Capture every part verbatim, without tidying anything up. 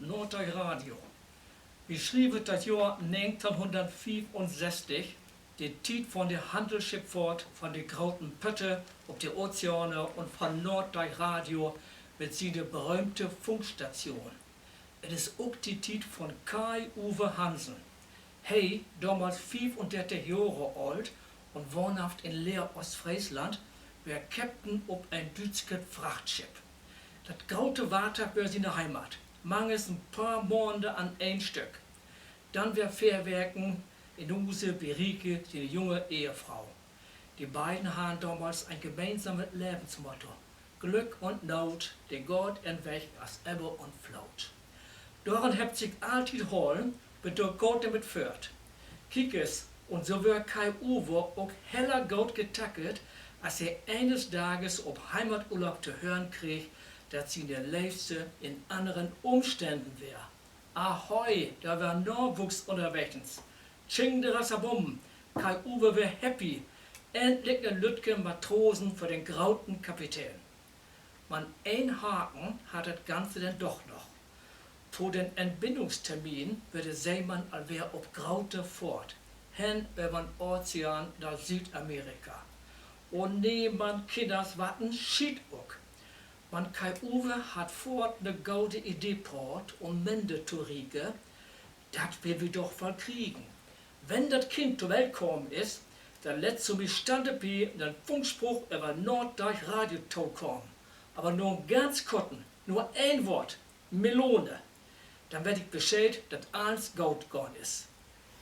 Noorddijk Radio. Wi schrievet dat Johr negenteihnhunnertfiefunsösstig, de Tiet von de Hannelsschippfohrt von de groten Pötte op de Ozeane un von Noorddijk Radio mit siene beröhmte Funkstation. Et is ok de Tiet von Kai Uwe Hansen. He, domals fiefundörtig Johre oolt un wahnhaft in Leer, Oostfreesland, weer Käpten op en düütsket Frachtschipp. Dat grote Water weer siene Heimat, mangens en paar Maande an een Stück. Denn weer veer Weken in Huse bi Rieke, siene junge Ehefrau. De beiden harrn domals en gemeensamet Levensmotto: Glück un Noot, de gaht en Weg as Ebbe un Floot. Doran hebbt se sik alltiet hollen, bün dor goot dormit föhrt. Kiek es, un so weer Kai Uwe ok heller goot getakelt, as he eenes Dages op Heimaturlaub to hören kreeg, dat siene Leevste in anneren Umständen weer. Ahoi, dor weer Nawuchs ünnerwegens. Tschingderassabum, Kai Uwe weer happy. Endlich en lüttken Matrosen för den groten Kapitän. Man een Haken harr dat Ganze denn doch noch. To den Entbindungstermin weer de Seemann al weer op grote Fohrt, hen över'n Ozean na Süüdamerika. O nee, man Kinners, wat en Schiet ok. Man Kai Uwe harr foorts ne gode Idee praat un meende to Rieke: Dat will wi doch woll kriegen. Wenn dat Kind to Welt kamen is, denn lettst du mi standepie en Funkspruch över Noorddijk Radio tokamen. Aver nur en ganz korten, nur een Woort: Melone. Denn weet ik Bescheed, dat allens goot gahn is.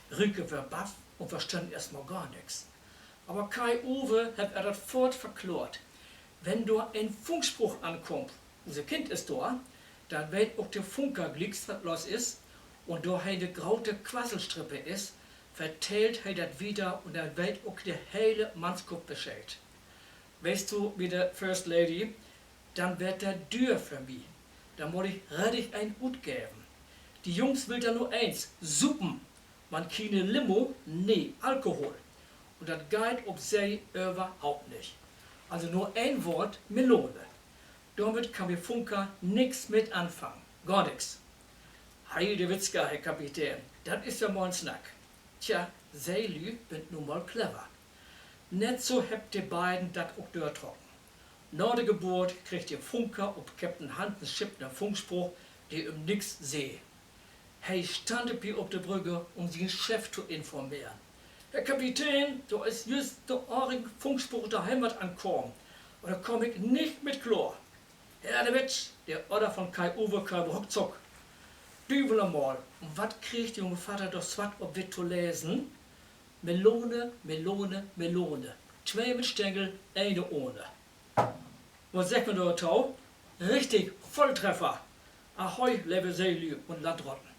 Rieke weer baff un verstunn eerstmal gor nix. Aver Kai Uwe hett ehr dat foorts verkloort: Wenn dor en Funkspruch ankummt, use Kind is dor, denn weet ok de Funker glieks, wat los is, un dor he de grote Quasselstrippe is, vertellt he dat wieder un denn weet ok de hele Mannskupp Bescheed. Weetst du, miene First Lady, denn warrt dat düür för mi. Denn mutt ik reddig een utgeven. De Jungs willt denn nu eens supen, man kiene Limo, nee Alkohol. Un dat geiht op See överhaupt nich. Also nu een Woort: Melone. Dormit kann de Funker nix mit anfangen, gor nix. Heidewitzka, Herr Kapitän, dat is ja mal en Snack. Tja, Seelü bünt nu mal clever. Nett so hebbt de beiden dat ok dörtrocken. Na de Geburt kreeg de Funker op Käpten Hansens Schipp en Funkspruch, de üm nix see. He standepie op de Brügge, üm sien Chef to informeren: Herr Kapitän, dor is jüst de orig Funkspruch ut de Heimat ankamen, un dor kaam ik nich mit kloor. Heidewitzka, de Odder von Kai Uwe kööm ruckzuck. Düvel nochmal, un wat kreeg de junge Vadder dor swart op witt to lesen? Melone, Melone, Melone. Twee mit Stengel, ene ohne. Wat seggt man dorto? Richtig, Vulltreffer. Ahoi, leve Seelü un Landrotten.